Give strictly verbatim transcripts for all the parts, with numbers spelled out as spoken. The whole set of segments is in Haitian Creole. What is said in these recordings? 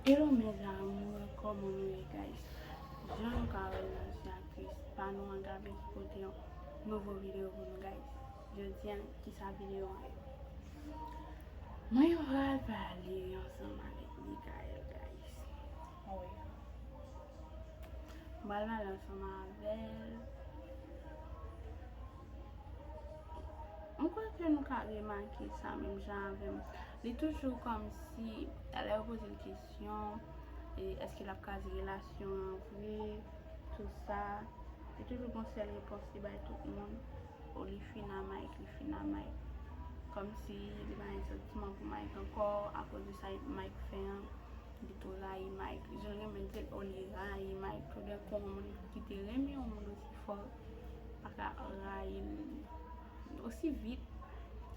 Hello mes amours, kòman nou ye guys? Jan nou ka wè nan se aktris pa nou an Gaby ki pote yon nouvo videyo pou nou guys. Jodi a, kisa videyo a ye? Mwen pral pale ansanm avèk Michael guys. Wi. Mwen pral pale ansanm avè l. Mwen kwè ke nou ka remake sa menm jan avè m. Li toujou kòmsi, lè yo poze l kesyon, e, èske l ap kraze relasyon an vre, tou sa. Li toujou gon sèl repons li bay tout moun. O, li fin a Mike, li fin a Mike. Kòmsi li pa gen santiman pou Mike ankò, akoz de sa Mike fè an. Li tou rayi Mike. Jan l renmen di l, o, li rayi Mike. Toudenkou, yon moun ki te renmen yon moun osi fò, pa ka rayi l osi vit.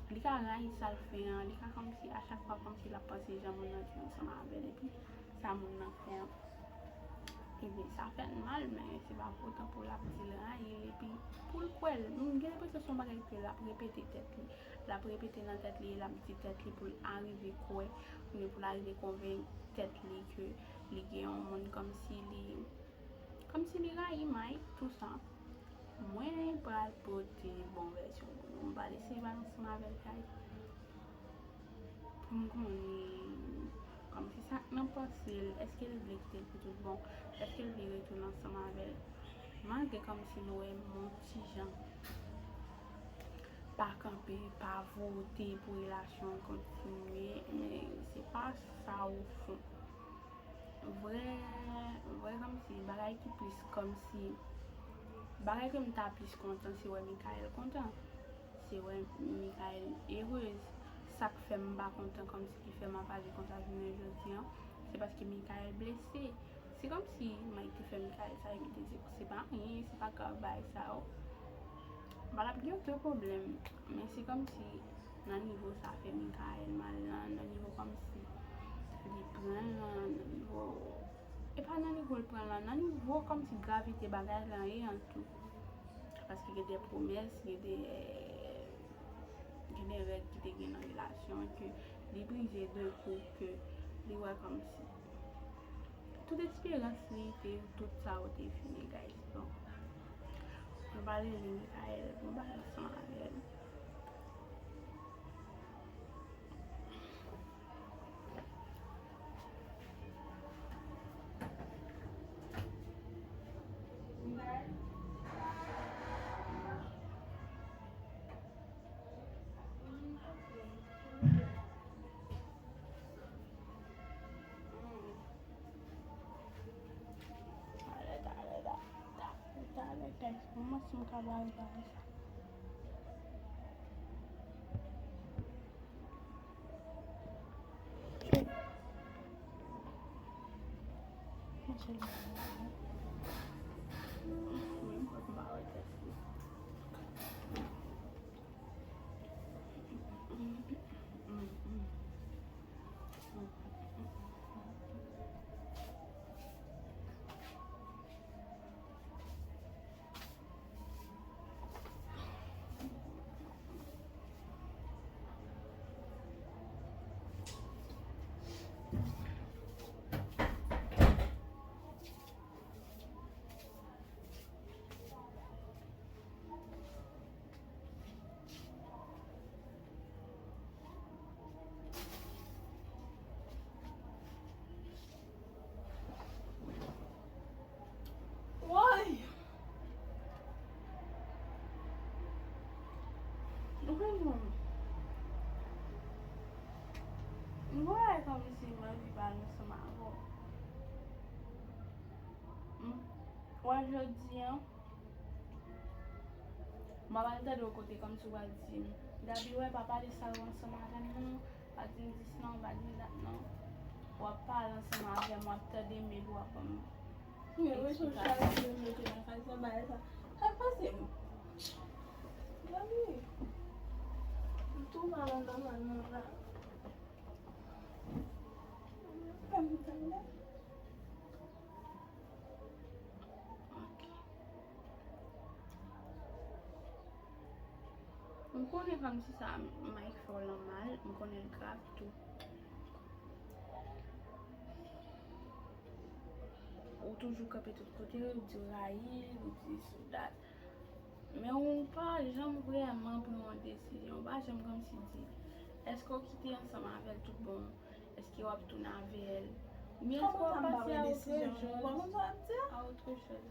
Li ka rayi sa l fè an. Li ka kòmsi, a chak fwa, kòmsi l ap panse jan moun nan te ansanm avè l. Epi, sa moun nan fè an. Ebyen, sa fè l mal, men se pa pou otan pou l ap di l rayi l. Epi, pou l kwè l, m gen enpresyon se yon bagay ke l ap repete tèt li. L ap repete nan tèt li, l ap di tèt li pou l arive kwè, oubyen pou l arive konvenk tèt li ke li gen yon moun kòmsi li, kòmsi li rayi Mike, tou sa. Mwen pral pote bon vèsyon pou nou. M pral eseye pale ansanm avè l, guys. Pou m konnen, kòmsi sa k nan panse l, èske l vle kite l pou tout bon? Èske l vle retounen ansanm avè l? Malgre kòmsi nou wè m yon ti jan pa kanpe, pa vote pou relasyon an kontinye, men se pa sa o fon. Vrè, vrè kòmsi bagay ki plis kòmsi, bagay ke m ta plis kontan se wè Michael kontan. Se wè Michael erez. Sa k fè m pa kontan kòmsi ki fè m ap aji konsa jounen jodi a, se paske Michael blese. Se kòmsi Mike te fè Michael sa, li te di, se pa anyen, se pa grav bagay sa yo. M pa t ap gen okenn pwoblèm, men se kòmsi nan nivo sa fè Michael mal lan, nan nivo kòmsi li pran l lan, nan nivo, e pa nan nivo l pran l lan, nan nivo kòmsi gravite bagay lan ye an tou. Paske gen de pwomès, gen de, gen de règ ki te gen nan relasyon an ke li brize de kou, ke li wè kòmsi tout esperans li te, tout sa yo te fini, guys. Bon, mwen pral rele Michael, mwen pral ansanm avè l. Talè, talè, talè, talè, guys. Mwen si m ka bay bagay sa. Mwen se l. Mwen m pa bay tèt li. Woy! Nou konn mwen. M wè kòmsi m anvi pale ansanm avè w. M wè jodi a, m ap al tande yon kote kòmsi w pral di m, Gaby, wè, pa pale sa yo ansanm avè m non, pa di m dis non, pa di m dat non. W ap pale ansanm avè m, w ap tande m epi w ap ban m eksplikasyon. Sa k pase m? Gaby, m tou mal anndan mwen menm la. Fè m tande. Ok. M konnen kòmsi sa Mike fè w lan mal, m konnen l grav tou. toujou kanpe tout kote, ou di w rayi l, ou di dis ou dat. Men ou pa janm vrèman pran yon desizyon. Ou pa janm kòmsi di, èske w kite ansanm avè l tout bon? Èske w ap tounen avè l? Oubyen èske w ap pase a otre choz? A otre choz.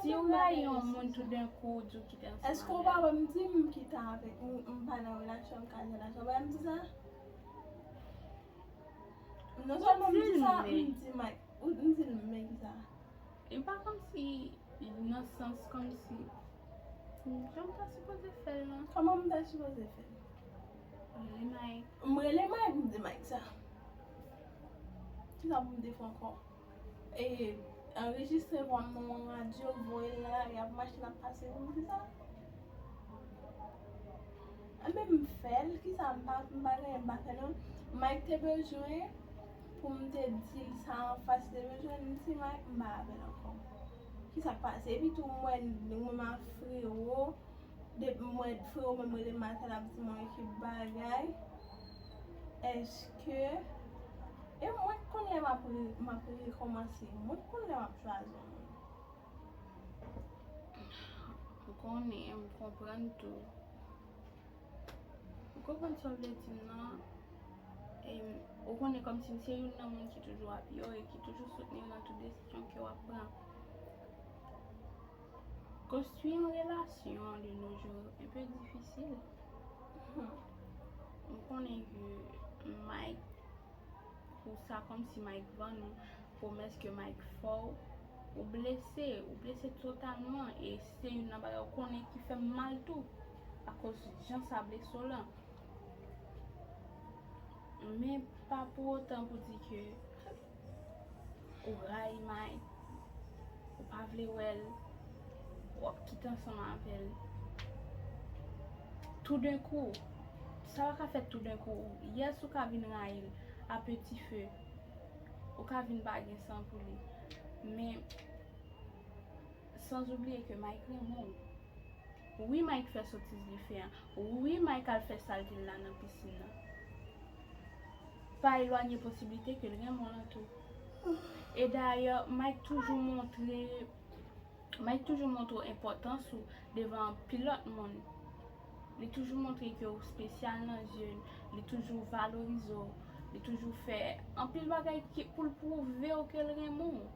Di w rayi yon moun, toudenkou ou di w kite ansanm avè l. Èske w pa wè m di m kite avèk, m, m pa nan relasyon, m ka nan relasyon, w pa wè m di sa? Non sèlman m di sa, m di Mike, ou, m di l men kisa. E pa kòmsi, nan sans kòmsi, jan m ta sipoze fè l lan. Kòman m ta sipoze fè l? Rele Mike. M rele Mike, m di Mike sa. Kisa pou m te fè ankò? E anrejistre vwa m nan yon radyo, voye l nan lari, ap mache, n ap pase, m di sa. Enben, m fè l, kisa m pa, m pa genyen, m pa fè non. Mike te bezwen pou m te di l sa anfas, li te bezwen m di Mike, m pa avè l ankò. Kisa k pase? Epi tou, m wè, m wè m a frewo, depi m wè frewo menm rele m maten, l ap di m yon ekip bagay. Èske, e mwen k konn lè m ap re-, m ap rekòmanse, mwen k konn lè m ap chwazi yon moun. M konnen, m konprann tou. M konprann sa w vle di m nan. E ou konnen kòmsi m se youn nan moun ki toujou apiye w e ki toujou soutni w nan tout desizyon ke w ap pran. Konstwi yon relasyon de nos jours un peu difisil. M konnen ke Mike, pou sa kòmsi Mike vann ou, pwomès ke Mike fè w, ou blese, ou blese totalman, e se youn nan bagay ou konnen ki fè m mal tou, akoz jan sa blese w lan. Men pa pou otan pou di ke ou rayi Mike, ou pa vle wè l, w ap kite ansanm avè l. Toudenkou, sa pa ka fèt toudenkou. Yès ou ka vin rayi l a peti fe, ou ka vin pa gen san pou li. Men, san oubliye ke Mike renmen w. Wi, Mike fè sotiz li fè an. Wi, Mike al fè salte l la nan pisin nan. Pa elwanye posiblite ke l renmen w lan tou. E dayè, Mike toujou montre, Mike toujou montre w enpòtans ou devan anpil lòt moun. Li toujou montre ke w espesyal nan zye l. Li toujou valorize w. Li toujou fè anpil bagay ki, pou l pwouve w ke l renmen w.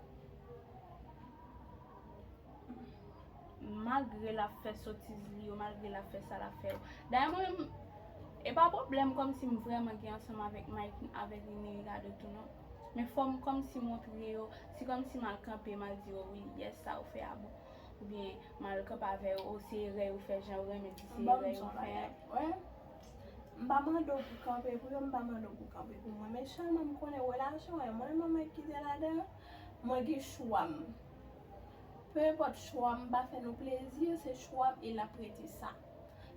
Malgre l ap fè sotiz li yo, malgre l ap fè sa l ap fè yo. Dayè, mwen menm, e pa pwoblèm kòmsi m vrèman gen ansanm avèk Mike, avèk Rini Ricardo tou non. Men fò m kòmsi montre yo, si kòmsi m al kanpe, m al di yo, wi, yès, sa ou fè a bon. Oubyen m al kanpe avè yo, o, se erè yo fè, jan yo renmen di se erè yo fè. M pa mande w pou kanpe pou yo, m pa mande w pou kanpe pou mwen. Men sèlman m konnen relasyon an, mwen menm ak Mike ki te ladan, mwen gen chwa m. Pe enpòt chwa m pa fè nou plezi, se chwa m e l ap rete sa.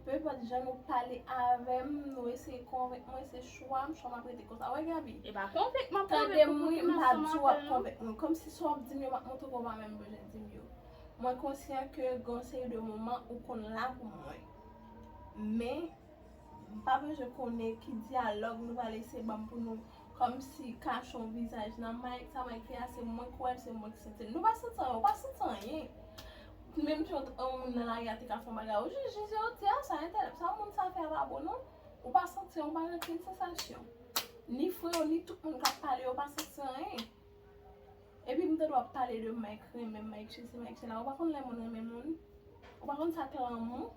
Pe enpòt jan nou pale avè m, nou eseye konvenk mwen, se chwa m, chwa m ap rete konsa. Wè, Gaby? E pa konvenk m ap konvenk ou pou m kite ansanm avè l non. Tande m, wi, m pa di w ap konvenk mwen. Kòmsi sa w ap di m yo, m ap montre ke w pa menm bezwen di m yo. Mwen konsyan ke gen yon seri de moman ou konn la pou mwen. Men, m pa bezwen konnen ki dyalòg nou pral eseye ban m pou nou kòmsi kache yon vizaj nan Mike. Sa Mike fè a, se mwen k wè l, se mwen k santi l. Nou pa santi anyen, ou pa santi anyen. Menm si yon, yon moun nan lari a te ka fè yon bagay, ou jis, jis di, o, di a sa, entèl, sa moun sa fè a pa bon non. Ou pa santi yon bagay, okenn sansasyon. Ni frè w, ni tout moun k ap pale yo pa santi anyen. Epi m tande w ap pale de Mike renmen, Mike sesi, Mike sela. Ou pa konn lè moun renmen moun? Ou pa konn sa k lanmou?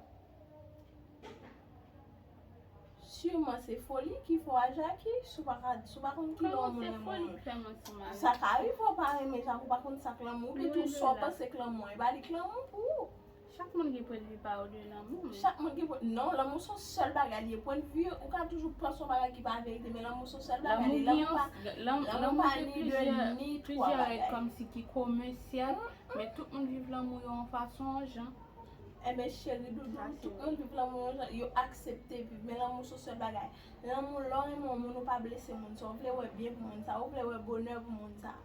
Siman se foli ki fè w a Jackie, si w pa ka, si w pa konn ki lè yon moun renmen yon moun. Sa ka rive w pa renmen Jackie, ou pa konn sa k lanmou, oubyen tou sa w panse k lanmou an, e pa li k lanmou pou ou. Chak moun gen pwennvi pa yo de lanmou. Chak moun gen pwen-, non, lanmou se yon sèl bagay li ye. Pwennvi, ou ka toujou panse yon bagay ki pa verite, men lanmou se yon sèl bagay li ye. Lanmou pa ni de ni twa bagay. Lanmou gen plizyè, plizyè règ kòmsi ki komen, sèt, men tout moun viv lanmou yo yon fason, yon jan. Enben, cheri doudou, tout moun viv lanmou yon jan, yo aksepte viv, men lanmou se yon sèl bagay. Lanmou, lè w renmen yon moun, ou pa blese moun sa, ou vle wè byen pou moun sa, ou vle wè bonè pou moun sa.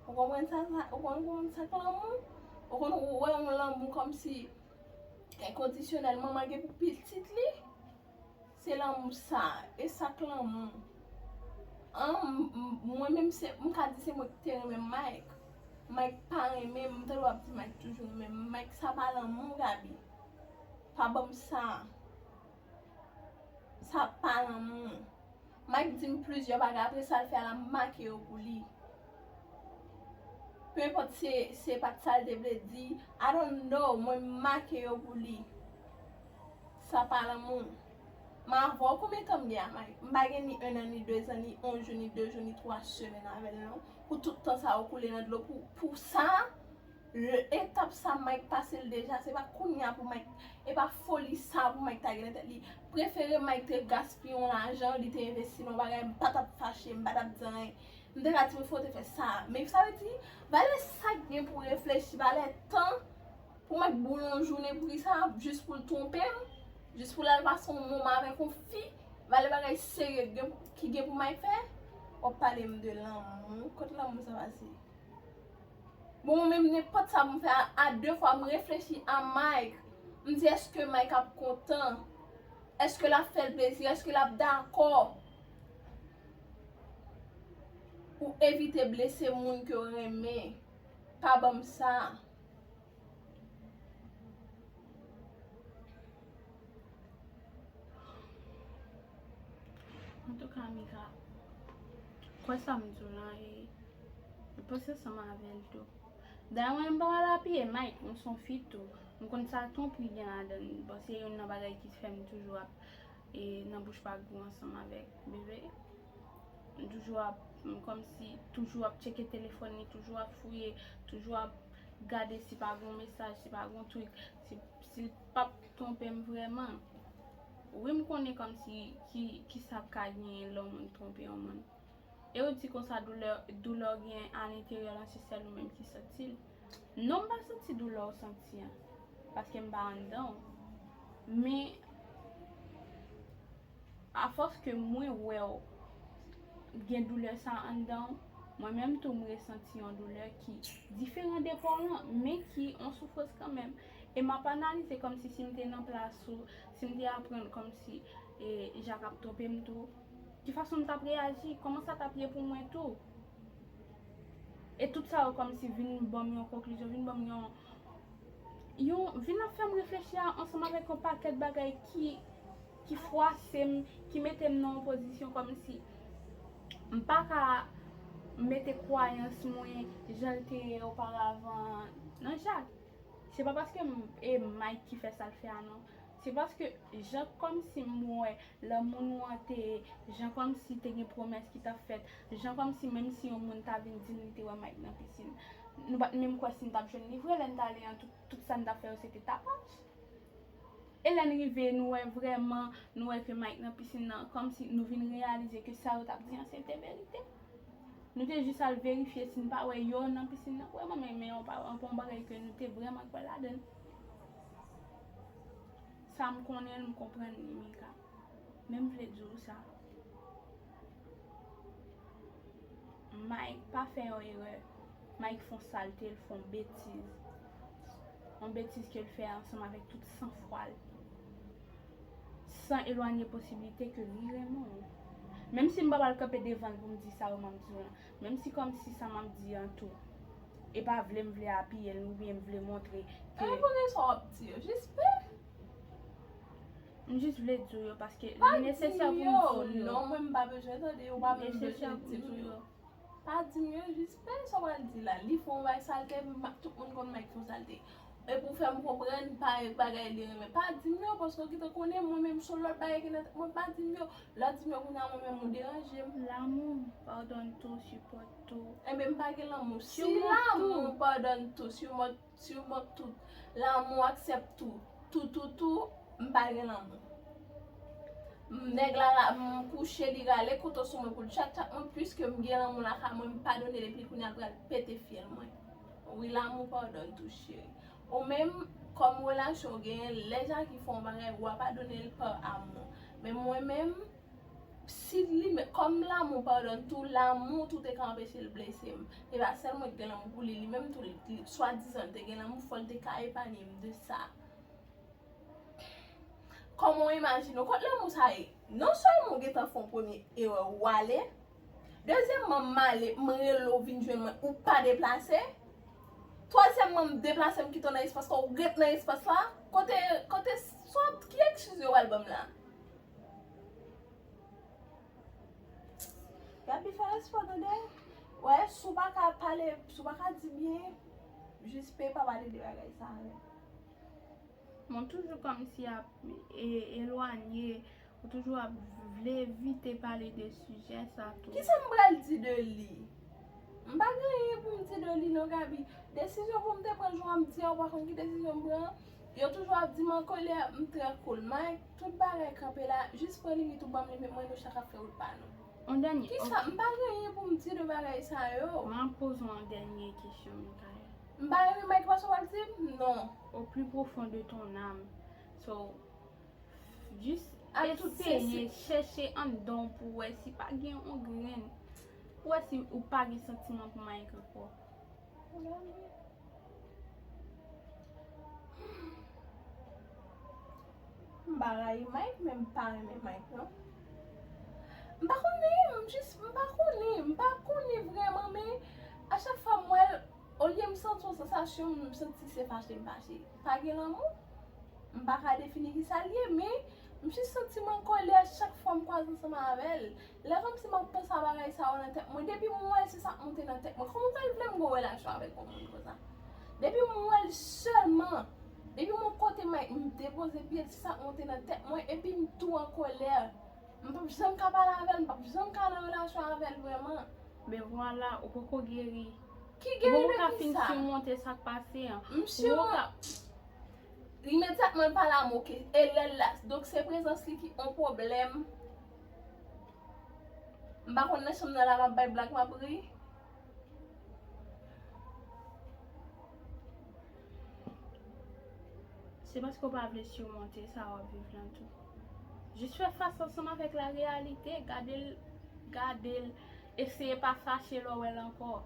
Ou konprann sa, sa, ou konn, konn sa k lanmou? Ou konn wè yon lanmou kòmsi enkondisyonèl, manman gen pou pitit li? Se lanmou sa, e sa k lanmou? An, m, m, mwen menm se, m ka di se mwen ki te renmen Mike. Mike pa renmen m, m tande w ap di Mike toujou renmen m. Mike, sa pa lanmou, Gaby. Pa ban m sa. Sa pa lanmou. Mike di m plizyè bagay, apre sa l fè a la, m make yo pou li. Peu importe se, se pa t sa l te vle di, I don't know, mwen m make yo pou li. Sa pa lanmou. M avè w, konbyen tan m gen a Mike? M pa gen ni en an, ni de zan, ni on jou, ni de jou, ni twa semèn avè l non. Pou tout tan sa yo koule nan dlo pou, pou sa, etap sa Mike pase l deja, se pa kounye a pou Mike, e pa foli sa pou Mike ta gen nan tèt li. Prefere Mike te gaspiye yon lajan, li te envesti nan yon bagay, m pa t ap fache, m pa t ap di anyen. M te ka di, "Mwen fò te fè sa." Men sa vle di, valè sa k gen pou reflechi, valè tan pou Mike boule yon jounen pri sa, jis pou l twonpe m, jis pou l al pase yon moman avèk yon fi, valè bagay serye k gen, ki gen pou Mike fè. W ap pale m de lanmou, kot lanmou sa pase? Bon, mwen menm, nenpòt sa pou m fè a, a de fwa, m reflechi a Mike. M di, èske Mike ap kontan? Èske l ap fè l plezi? Èske l ap dakò pou evite blese moun ke w renmen? Pa ban m sa. Antouka, Mika, kwè sa m di w lan, e, e panse ansanm avè l tou. Dayè, mwen, m pa pral apiye Mike, m se yon fi tou. M konn sa twonpri gen ladan l. Bon, se youn nan bagay ki fè m toujou ap, e, nan bouch pa gou ansanm avèk Bebe. M toujou ap, m kòmsi, toujou ap tcheke telefòn li, toujou ap fouye, toujou ap gade si pa gen yon mesaj, si pa gen yon trik, si, si l p ap twonpe m vrèman. Wi, m konnen kòmsi ki, ki sa k ka genyen lè yon moun twonpe yon moun. E yo di konsa doulè, doulè w gen alenteryè lan se sèl ou menm ki santi l. Non, m pa santi doulè w santi an, paske m pa anndan w. Men, afòs ke mwen wè w gen doulè sa anndan w, mwen menm tou m resanti yon doulè ki diferan de pa w lan, men ki yon soufrans kanmenm. E m ap analize kòmsi si m te nan plas ou, si m te aprann kòmsi, e, Jacques ap twonpe m tou, ki fason m t ap reyaji, kòman sa t ap ye pou mwen tou. E tout sa yo kòmsi vin ban m yon konklizyon, vin ban m yon, yon, vin ap fè m reflechi a, ansanm avèk yon pakèt bagay ki, ki fwase m, ki mete m nan yon pozisyon kòmsi m pa ka mete kwayans mwen jan l te ye oparavan nan Jacques. Se pa paske m, e Mike ki fè sa l fè a non. Se paske jan kòmsi m wè lanmou nou an te ye, jan kòmsi te gen pwomès ki t ap fèt, jan kòmsi menm si yon moun ta vin di l li te wè Mike nan pisin, nou pa t menm kwè si n t ap jwenn li vre, lè n t ale an, tout, tout sa n t ap fè yo se te tapaj. E lè n rive, nou wè vrèman, nou wè ke Mike nan pisin nan, kòmsi nou vin reyalize ke sa yo t ap di an se te verite. Nou te jis al verifye si n pa wè yo nan pisin nan vrèman, men, men yon pa, yon pa yon bagay ke nou te vrèman kwè ladan l. Sa m konnen l, m konprann li, Mika. Men m vle di w sa. Mike pa fè yon erè. Mike fè yon salte, l fè yon betiz. Yon betiz ke l fè ansanm avèk tout sanfwa l. San elwanye posiblite ke li renmen w. Menm si m pa pral kanpe devan l pou m di sa yo m ap di w lan. Menm si kòmsi sa m ap di an tou, e pa vle m vle apiye l, oubyen m vle montre ke. E pou ki sa w ap di yo? Jis pe. M jis vle di w yo paske li nesesè pou m di w yo. Non, mwen m pa bezwen tande yo, ou pa menm bezwen di m yo. Pa di m yo, jis pe sa w pral di la. Li fè yon bagay salte, tout moun konn Mike fè yon salte. E pou fè m konprann, pa bagay li renmen. Pa di m yo, paske w gentan konnen, mwen menm se yon lòt bagay ki nan tèt mwen, pa di m yo. Lè w di m yo kounye a, mwen menm ou deranje m. L'amour pardonne tout, supporte tout. Enben, m pa gen lanmou. Si l'amour pardonne tout, surmonte, surmonte tout, l'amour accepte tout, tout, tout, tout, m pa gen lanmou. Nèg la, m kouche, li rale kouto sou mwen pou l tchatchat mwen, piske m gen lanmou lakay mwen, m padone l, epi kounye a l pral pete fyèl mwen. Wi, l'amour pardonne tout, chérie. Ou menm, kòm relasyon w genyen, lè Jackie fè yon bagay, w a padone l pa amou. Men mwen menm, si li menm, kòm l'amour pardonne tout, l'amour tou te ka anpeche l blese m. E pa sèl mwen ki gen lanmou pou li, li menm tou, li, li, swadizan l te gen lanmou, fò l te ka epanye m de sa. Kòman w imajine w? Kot lanmou sa ye? Non sèlman w gentan fè yon premye erè, w ale. Dezyèmman, m ale, m rele w vin jwenn mwen, ou pa deplase. Twazyèmman, m deplase, m kite w nan espas la, ou ret nan espas la. Kote, kote, sa w ap, ki eskiz yo pral ban m la? Gaby, fè respè w tande. Wè, si w pa ka pale, si w pa ka di byen, jis pe pa pale de bagay sa avè m. Mwen toujou kòmsi ap e, elwanye, ou toujou ap vle evite pale de sijè sa tou. Kisa m pral di de li? M pa gen anyen pou m di de li non, Gaby. Desizyon pou m te pran, jan m di a, ou pa konn ki desizyon m pran. Yo toujou ap di m an kolè, m trè cool. Mike, tout bagay kanpe la, jis pran limit ou ban m limit mwen, nou chak ap fè wout pa nou. Yon dènye, kisa, m pa gen anyen pou m di de bagay sa yo. M ap poze w yon dènye kesyon, Michael. M pa renmen Mike, sa w ap di m? Non. Au plus profond de ton âme. So, jis eseye chèche anndan w pou wè si pa gen yon grenn, pou wè si ou pa gen santiman pou Mike ankò. M pa rayi Mike, men m pa renmen Mike, non. M pa konnen, m jis, m pa konnen, m pa konnen vrèman, men a chak fwa m wè l, olye m santi yon sansasyon, m santi se fache m fache. Pa gen lanmou. M pa ka defini kisa l ye, men m jis santi m an kòlè chak fwa m kwaze ansanm avè l. Lè kòmsi m ap panse a bagay sa yo nan tèt mwen, depi m wè l, se sa k monte nan tèt mwen. Kòman w pral vle m gen yon relasyon avèk yon moun konsa? Depi m wè l sèlman, depi m wè kote Mike, m depoze pye l, se sa k monte nan tèt mwen, epi m tou an kòlè. M p ap janm ka pale avè l, m p ap janm ka nan relasyon avè l vrèman. Men vwala, ou poko geri. Ki geri de kisa? Ou poko ka fin simonte sa k pase an. M simonte. Imedyatman l pale a m, oke. E lè l la, donk se prezans li ki yon pwoblèm. M pa konn nan chanm nan la, m ap bay blag, m ap ri. Se paske w pa vle simonte sa w ap viv lan tou. Jis fè fas ansanm avèk la reyalite, gade l, gade l, eseye pa fache lè w wè l ankò.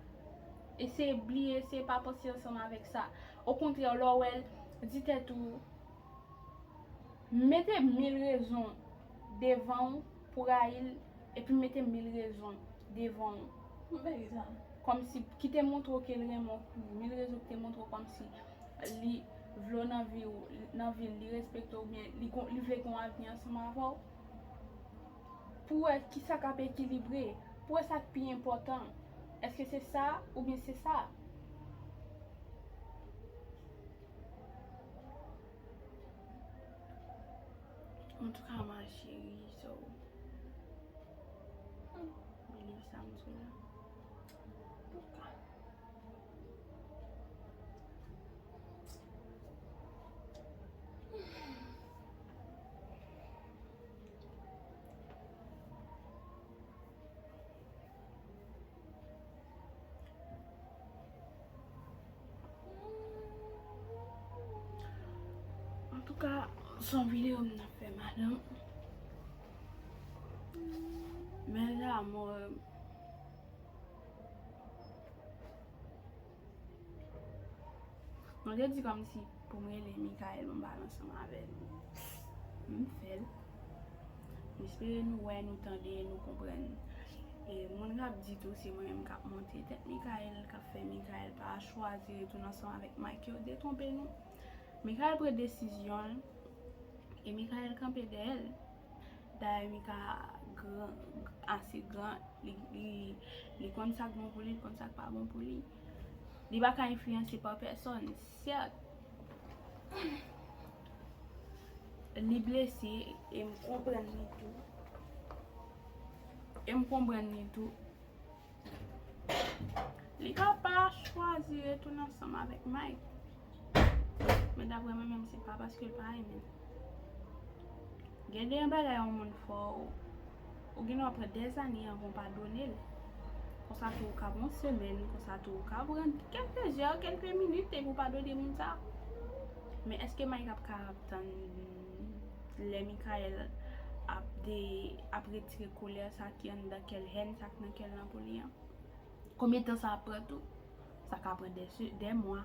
Eseye bliye, eseye pa panse ansanm avèk sa. Okontrè, lè w wè l, di tèt ou, mete mil rezon devan w pou rayi l, epi mete mil rezon devan w. Kòmsi, ki te montre w ke l renmen w, mil rezon ki te montre w kòmsi li vle w nan vi w, nan vi l, li respekte w, oubyen li gon, li vle gen yon avni ansanm avè w. Pou wè kisa k ap ekilibre, pou wè sa k pi enpòtan. Èske se sa oubyen se sa? Antouka, ma chérie, so, hmm, believe sa m di w la. Antouka. Antouka, se yon videyo m nan fè, madanm. Mes amours, mwen te di kòmsi pou m rele Michael, pou m pale ansanm avè l. M fè l. M espere nou wè, nou tande, nou konprann. E moun k ap di tou, se mwen menm k ap monte tèt Michael, k ap fè Michael pa chwazi retounen ansanm avèk Mike yo, detwonpe nou. Michael pran desizyon l, e Michael kanpe dèyè l. Dayè, Mika gran, ase gran, li, li, li konn sa k bon pou li, li konn sa k pa bon pou li. Li pa ka enfliyanse pa pèsòn. Sèt, li blese, e m konprann li tou. E m konprann li tou. Li ka pa chwazi retounen ansanm avèk Mike. Men daprè mwen menm, se pa paske l pa renmen l. Gen de bagay yon moun fè w, ou gen dwa pran dèzane anvan w padone l. Konsa tou, ou ka pran yon semèn, konsa tou, ou ka pran kèlke zè, kèlke minit, epi w padone moun sa. Men èske Mike ap ka ap tann lè Michael ap de, ap retire kolè sa ki anndan kè l, hèn sa k nan kè l lan pou li an? Konbyen tan sa ap pran tou? Sa ka pran dè se-, dè mwa.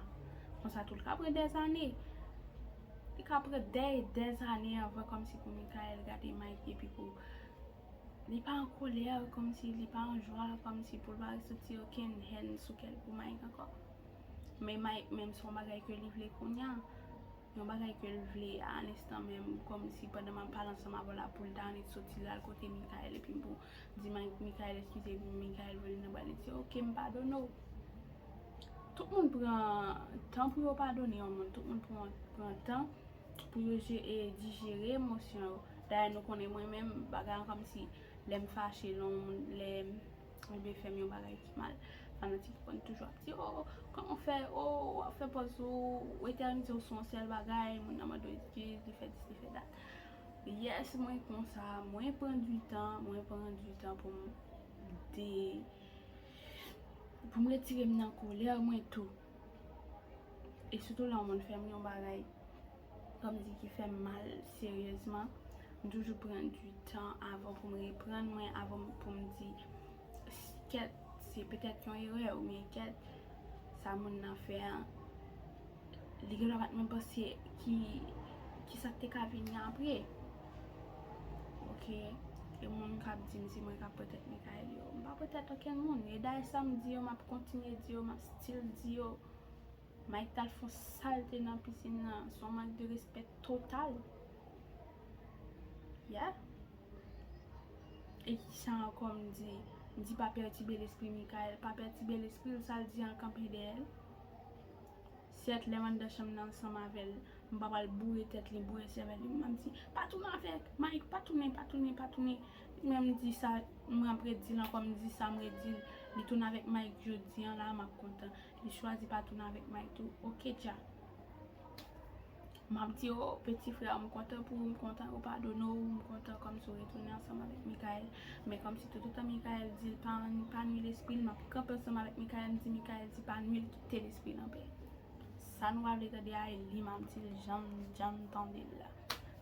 Konsa tou, li ka pran dèzane. Li ka pran dè, dèzane anvan kòmsi pou Michael gade Mike epi pou li pa an kolè, kòmsi li pa an jwa, kòmsi pou l pa resoti okenn hèn sou kè l pou Mike ankò. Men Mike menm se yon bagay ke li vle kounye a. Yon bagay ke l vle a lenstan menm, kòmsi pandan m ap pale ansanm avè w la pou l ta annik soti l al kote Michael epi m pou di Mike, Michael eskize, epi Michael voye l nan bra l, li di, "Ok, m padone w." Tout moun pran tan pou yo padone yon moun, tout moun pran, pran tan pou yo je, e, dijere emosyon yo. Dayè nou konnen mwen menm, bagay an kòmsi lè m fache, lè yon moun, lè m rive fè m yon bagay ki mal, fanatik yo konn toujou ap di, "Oh, kòman w fè? Oh, w ap fè pòz ou, ou etènize w sou yon sèl bagay, moun nan mande w eskiz, li fè dis, li fè dat." Yes, mwen konsa, mwen pran du tan, mwen pran du tan pou m de, pou m retire m nan kolè mwen tou. E sitou lè yon moun fè m yon bagay, kòmsi ki fè m mal seryezman, m toujou pran du tan avan pou m reprann mwen, avan pou m di, "Kèt, se petèt yon erè," oubyen, "Kèt, sa moun nan fè an, li gendwa pa t menm panse ki, ki sa k te ka vini apre." Ok, e moun k ap di m se mwen k ap pwotèt Michael yo. M pa pwotèt okenn moun. E dayè sa m di yo, m ap kontinye di yo, m ap still di yo. Mike t al fè yon salte nan pisin nan, se yon mank de respè total. Yeah. E kisa ankò m di? M di pa pètibe lespri Michael, pa pètibe lespri l, sa l di an kanpe dèyè l. Sèt, lè m anndan chanm nan ansanm avè l, m pa pral boure tèt li, boure sèvèl li, m ap di, "Pa tounen avèk Mike, pa tounen, pa tounen, pa tounen." Li menm di sa, mwen ap redi l ankò, m di sa, m redi l. Li tounen avèk Mike jodi an la, m ap kontan. Li chwazi pa tounen avèk Mike tou. Ok, dja. M ap di, "Oh, peti frè, m kontan pou ou, m kontan yo padone w, m kontan kòmsi w retounen ansanm avèk Michael." Men kòmsi toutotan Michael di l pa, pa nwi lespri l, m ap kanpe ansanm avèk Michael, m di Michael di pa nwi l, kite lespri l anpè. Sa nou pa vle tande a, e li m ap di l jan, jan m tande l la.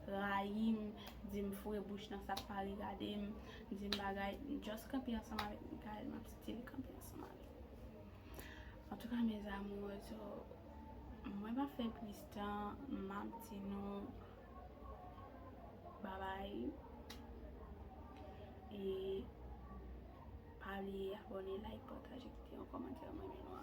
Rayi m, di m foure bouch nan sa k pa regade m, di m bagay, m just kanpe ansanm avèk Michael, m ap still kanpe ansanm avè l. Antouka, mes amours, so, mwen pa fè plis tan, m ap di nou babay. E pa bliye abòne, like, pataje, kite yon kòmantè, mwen renmen nou